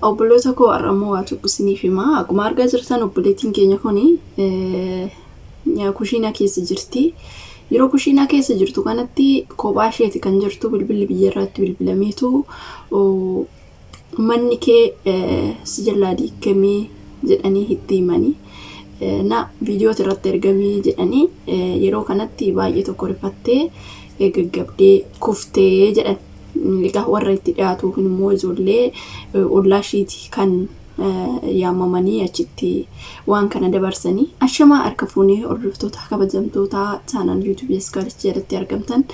Obboloota koo, har'a immoo waa tokko isiniif hima. Akkuma argaa jirtan, obboleettiin keenya kuni kushiinaa keessa jirti. Yeroo kushiinaa keessa jirtu kanatti kophaa isheeti kan jirtu. Bilbilli biyya irraatti bilbilameetu manni kee si jalaa diigamee jedhanii itti himanii. Na viidiyoota irratti ergamee jedhanii, yeroo kanatti baay'ee tokko rifattee gaggabdee kuftee jedhan. Egaa warra itti dhiyaatu yookiin immoo ijoollee ollaa ishiiti kan yaamamanii achitti waan kana dabarsanii. Ashamaa, harka fuunee, hordoftoota kabajamtoota channel YouTube Eskaalichi jalatti argamtan,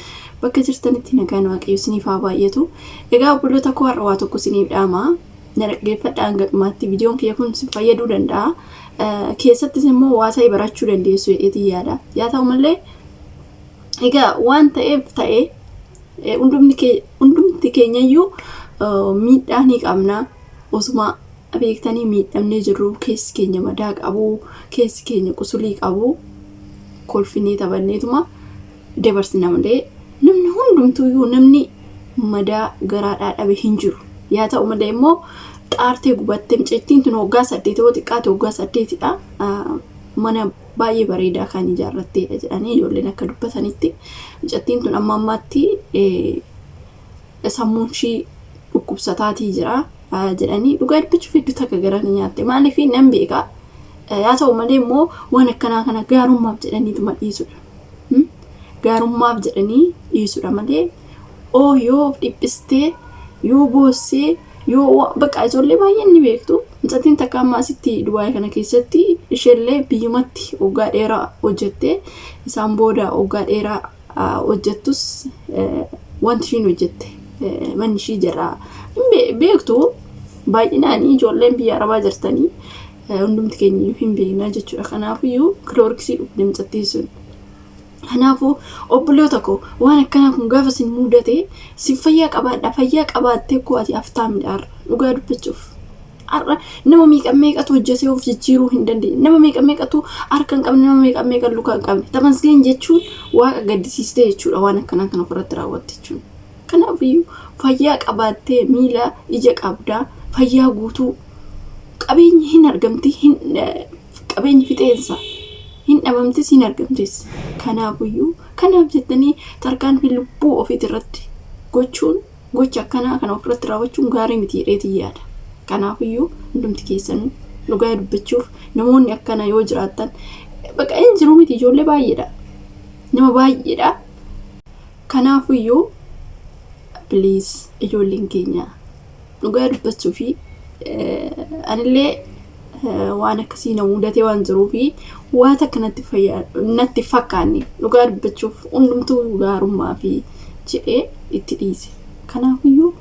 bakka jirtanitti nagaan Waaqayyo isiniif haa baay'atu. Egaa obboloota koo, har'a waa tokko isiniif dhaama. Na dhaggeeffadhaa hanga dhumaatti, viidiyoon kiyya kun si fayyaduu danda'a. Keessattis immoo waa ta'e barachuu dandeessu jedheetiin yaada. Yaa ta'u malee, egaa waan ta'eef ta'ee, hundumti keenyayyuu miidhaa ni qabna. Osuma beektanii miidhamnee jirru, keessi keenya madaa qabu, keessi keenya qusulii qabu, kolfinee taphanneetuma dabarsina malee namni hundumtuyyuu namni madaa garaadhaa dhabe hin jiru. Yaa ta'u malee immoo, xaartee gubattee mucattiin tun waggaa 8, yoo xiqqaate waggaa 8dha. Mana baay'ee bareedaa kan ijaarratteedha jedhanii ijoolleen akka dubbatanitti, mucattiin tun amma ammaatti sammuun ishii dhukkubsataatii jira jedhanii. Dhugaa dubbachuuf, hedduu takka garaan nyaatte. Maaliif nan beeka. Yaa ta'u malee immoo, waan akkanaa kana gaarummaaf jedhaniituma dhiisudha. Gaarummaaf jedhanii dhiisudha malee, oo yoo of dhiphistee, yoo boossee, yoo bakka ijoollee baay'een ni beektu. Mucattiin takka amma asitti Dubaayii kana keessatti isheellee biyyumatti waggaa dheeraa hojjette. Isaan booda waggaa dheeraa hojjettus, wanti ishiin hojjette manni ishii jira beektu. Baay'inaan ijoolleen biyya arabaa jirtanii hundumti keenya hin beeknaa jechuudha. Kanaafiyyuu kilooriksii dhugde mucattiin sun. Kanaafuu obboloota koo, waan akkanaa kun gaafa isin mudate, si fayyaa qabaadha. Fayyaa qabaattee koo ati haftaamidha har'a, dhugaa dubbachuuf. Har'a nama meeqa meeqatu hojjetee of jijjiiruu hin dandeenye. Nama meeqa meeqatu harka hin qabne, nama meeqa meeqa luka hin qabne. Tamasgeen jechuun Waaqa gaddisiistee jechuudha, waan akkanaa kana ofirratti raawwatte jechuun. Kanaafiyyuu fayyaa qabaattee, miila ija qabdaa, fayyaa guutuu, qabeenyi hin argamti, hin qabeenyi fixeensa, hin dhabamtis, hin argamtis. Kanaafiyyuu kanaaf jettanii tarkaanfii lubbuu ofiit irratti gochuun, gocha akkanaa kana ofirratti raawwachuun gaarii miti jedheetiin yaada. Kanaafiyyuu hundumti keessanuu, dhugaa dubbachuuf, namoonni akkana yoo jiraattan, bakka hin jiru miti, ijoollee baay'eedha. Nama baay'eedha. Kanaafiyyuu please, ijoolleen keenya, dhugaa dubbachuu fi anillee waan akkasii na mudatee waan jiruu fi waan takka natti fakkaanne, dhugaa dubbachuuf, hundumtuu gaarummaa fi jedhee itti dhiise. Kanaafiyyuu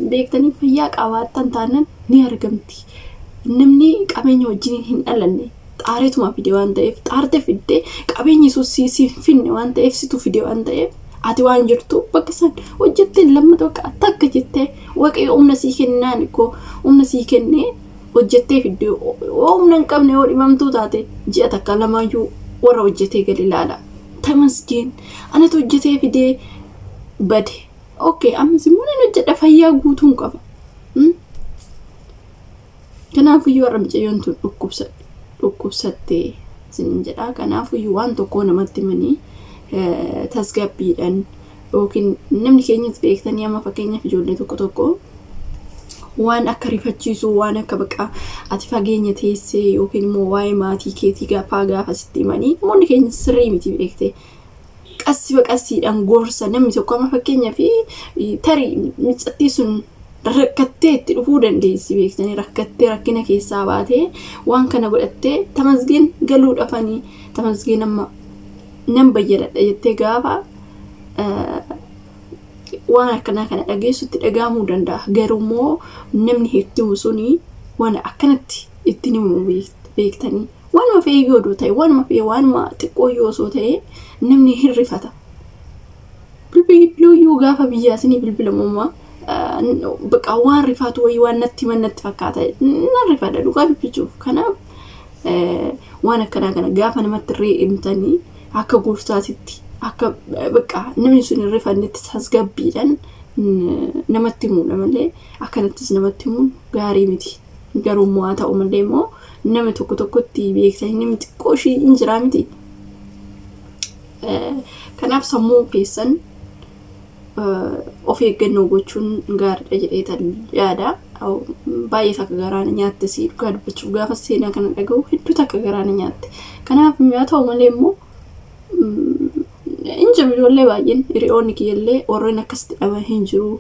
beektanii fayyaa qabaattan taanaan ni argamti. Namni qabeenya wajjin hin dhalanne, xaareetuma fide waan ta'eef, xaarte fiddee qabeenyi sun si finne waan ta'eef, situ fide waan ta'eef, ati waan jirtu bakka san hojjettee lammata bakka takka jettee, Waaqayyo humna sii kennaan koo humna sii kennee hojjettee fiddee, yoo humna hin qabne, yoo dhibamtuu taate, ji'a takka lamaayyuu warra hojjetee gadi ilaala. Tamasgeen, anatu hojjetee fidee bade. Okay, ammas immoo nan hojjedha, fayyaa guutuun qaba. Kanaafiyyuu har'a mucayyoon tun dhukkubsattee isin jedha. Kanaafiyyuu waan tokko namatti himanii tasgabbiidhaan, yookiin namni keenyas beektanii, amma fakkeenyaaf ijoollee tokko tokko waan akka rifachiisuu, waan akka baqa ati fageenya teessee yookiin immoo waa'ee maatii keetii gaafaa gaafa sitti himanii, namoonni keenya sirrii miti beektee. Qassi baqassiidhaan gorsa namni tokko, amma fakkeenyaaf tarii mucattii sun rakkattee itti dhufuu dandeessi beektanii, rakkattee rakkina keessaa baatee waan kana godhattee, tamasgeen galuu dhafanii, tamasgeen amma nan bayyanadha jettee gaafa waan akkanaa kana dhageessutti dhagahamuu danda'a. Garuu immoo namni itti himu suni waan akkanatti itti himu beektanii. Waanuma fe'ee yoo ta'e, waanuma fe'ee, waanuma xiqqoo yoo osoo ta'e, namni hin rifata. Bilbiluu gaafa biyyaa isinii bilbilamummaa bakka waan rifaatu wayii waan natti himan natti fakkaata. Nan rifadha, dhugaa dubbachuuf. Kanaaf waan akkanaa kana gaafa namatti irree himtanii, akka gorsaatitti, akka bakka namni sun hin rifannetti tasgabbiidhaan Namatti himuudha malee akkanattis namatti himuun gaarii miti. Garuu immoo haa ta'u malee immoo nama tokko tokkotti beektanii namni xiqqoo ishii hin jiraa miti. Kanaaf sammuu keessan of eeggannoo gochuun gaariidha jedhee yaada. Baay'ee takka garaa na nyaatte si dhugaa dubbachuuf gaafa seenaa kana dhaga'u hedduu takka garaa na nyaatte. Kanaaf haa ta'u malee immoo hin jiru ijoollee baay'een hiriyoonni kiyyallee warreen akkasitti dhaban hin jiru.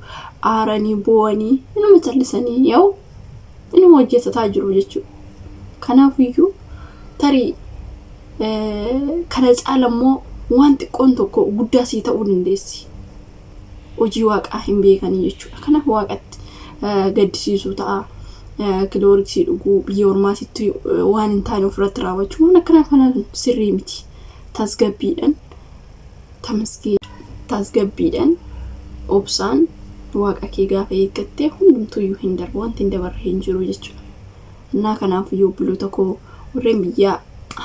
Aaranii boo'anii inuma callisanii yaa'u inuma hojjetataa jiru jechuudha. Kanaafiyyuu tarii kana caala immoo waan xiqqoon tokko guddaa sii ta'uu dandeessi. Hojii waaqaa hin beekanii jechuudha. Kanaaf waaqatti gaddisiisuu ta'a. Kilooriksii dhuguu biyya ormaatitti waan hin taane ofirratti raawwachuu waan akkanaa kana sirrii miti. Tasgabbiidhaan tasgabbiidhaan obsaan waaqa kee gaafa eeggattee hundumtuyyuu hin darbu wanti hin dabarre hin jiru jechuudha. Innaa kanaaf iyyuu obboloota koo warreen biyyaa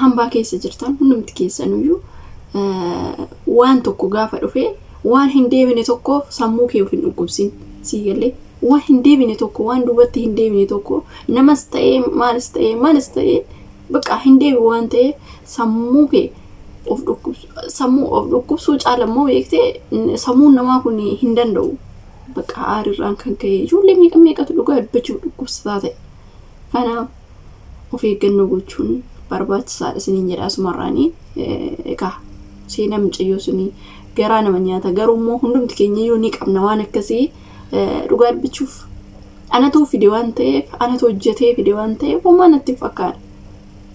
hambaa keessa jirtan hundumti keessanuyyuu waan tokko gaafa dhufe waan hin deebine tokkoof sammuu kee of hin dhukkubsin sii galee waan hin deebine tokko waan duubatti hin deebine tokko namas ta'ee maalis ta'ee maalis ta'ee bakka hin deebi waan ta'eef sammuu kee of dhukkubsu sammuu of dhukkubsuu caala immoo beektee sammuun namaa kun hin danda'u bakka aarirraan kan ka'e ijoollee meeqa meeqatu dhugaa dubbachuuf dhukkubsataa ta'e kanaaf of eeggannoo gochuun barbaachisaadha isiniin jedha asumarraanii. Egaa seenaa mucayyoo sunii garaa nama nyaata garuu immoo hundumti keenya iyyuu ni qabna waan akkasii dhugaa dubbachuuf anatu fide waan ta'eef anatu hojjetee fide waan ta'eef homaa natti hin fakkaatu.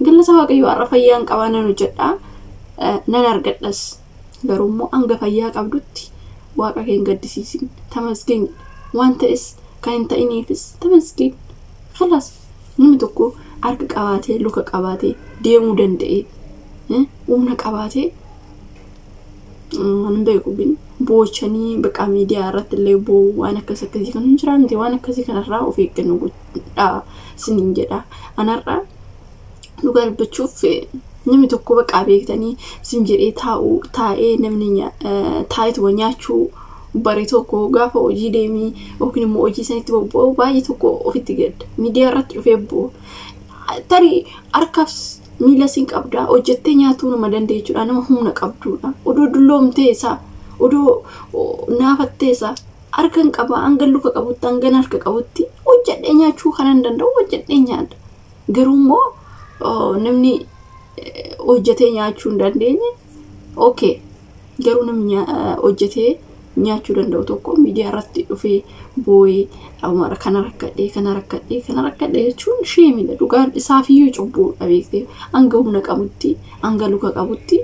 Galata Waaqayyoo har'a fayyaan qabaa nan hojjedha nan argadhas garuu immoo hanga fayyaa qabdutti waaqa kee hin gaddisiisin tamasgeen waan ta'es kan hin ta'iniifis tamasgeen kalaas namni tokko harka qabaatee luka qabaatee deemuu danda'ee humna qabaatee hin beeku bin boochanii bakka miidiyaa irratti illee boo'u waan akkas akkasii kan hin jiraa miti waan akkasii kanarraa of eeggannoo godhaa isiniin jedha. Anarraa dhugaa dubbachuuf namni tokko bakka beektanii isin jedhee taa'u taa'ee namni taa'eetuma nyaachuu bare tokko gaafa hojii deemii yookiin immoo hojii sanitti bobba'u baay'ee tokko ofitti gadda. Miidiyaa irratti dhufee bo'u. Tarii harkaaf miila siin qabdaa hojjettee nyaatuu nama dandeechuudha nama humna qabduudha. Odoo dulloomtee isaa odoo naafattee isaa harka hin qaba hanga luka qabutti hanga harka qabutti hojjedhee nyaachuu kanan danda'u hojjedhee nyaadha. Garuu immoo namni hojjetee nyaachuu hin dandeenye okay garuu namni hojjetee nyaachuu danda'u tokko miidiyaa irratti dhufee boo'ee kana rakkadhee kana rakkadhee kana rakkadhee jechuun sheemidha dhugaa isaafiyyuu cubbuudha beektee hanga humna qabutti hanga luka qabutti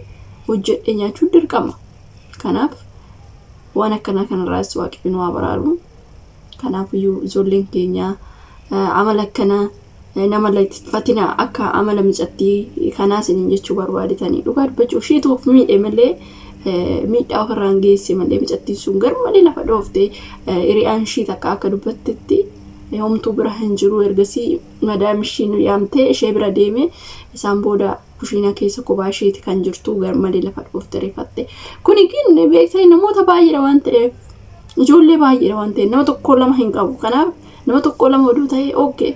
hojjedhee nyaachuun dirqama. Kanaaf waan akkanaa kanarraas waaqni nu haa baraaru. Kanaafiyyuu ijoolleen keenya amala akkanaa nama fatina akka amala micattii kanaa isiniin jechuu barbaadetanii dhugaa dubbachuu isheetu of miidhe malee miidhaa ofirraan geesse malee micattiin sun garmalee lafa dhooftee hiriyaan ishii takka akka dubbattetti homtuu bira hin jiru ergasii madaam ishiin yaamtee ishee bira deeme isaan booda kushiinaa keessa kophaa isheeti kan jirtu garmalee lafa dhooftee rifatte. Kuni gin beektanii namoota baay'eedha waan ta'eef ijoollee baay'eedha waan ta'eef nama tokko lama hin qabu. Kanaaf nama tokko lama oduu ta'ee okay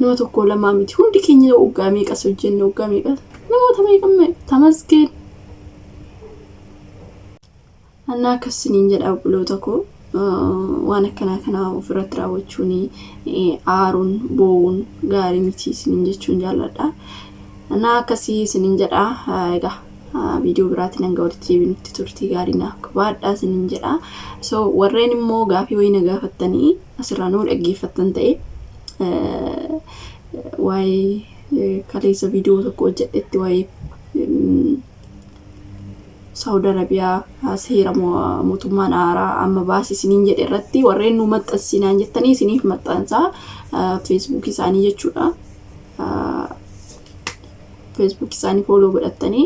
nama tokko lamaa miti hundi keenya waggaa meeqas hojjenne waggaa meeqas namoota meeqa meeqa tamasgeen. Annaa akkasiniin jedha obboloota koo waan akkanaa kana ofirratti raawwachuun aaruun boo'uun gaarii miti isiniin jechuun jaalladha. Annaa akkasii isiniin jedha egaa viidiyoo biraatiin hanga walitti deebinutti turtii gaarii naaf qabaadha isiniin jedha. So warreen immoo gaafii wayii na gaafattanii asirraa nuu dhaggeeffattan ta'e waa'ee kaleessa viidiyoo tokko hojjedhetti waa'ee Saawud Arabiyaa seera mootummaan haaraa amma baase isiniin jedhe irratti warreen nu maxxansinaan jettanii isiniif maxxansaa feesbuukii isaanii jechuudha. Feesbuukii isaanii follow godhattanii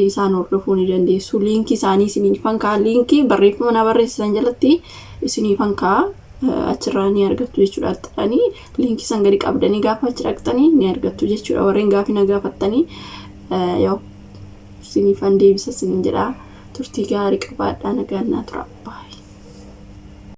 isaan hordofuu ni dandeessu. Liinkii isaanii isiniifan kaa'a. Liinkii barreeffama na barreessisan jalatti isiniifan kaa'a. Achirraa ni argattu jechuudha. Xixanii liinkii san gadi qabdanii gaafa achi dhaqxanii ni argattu jechuudha. Warreen gaafii na gaafattanii yaa'u isiniifan deebisa isiniin jedha. Turtii gaarii qabaadhaa nagaan naa tura. Baay'ee.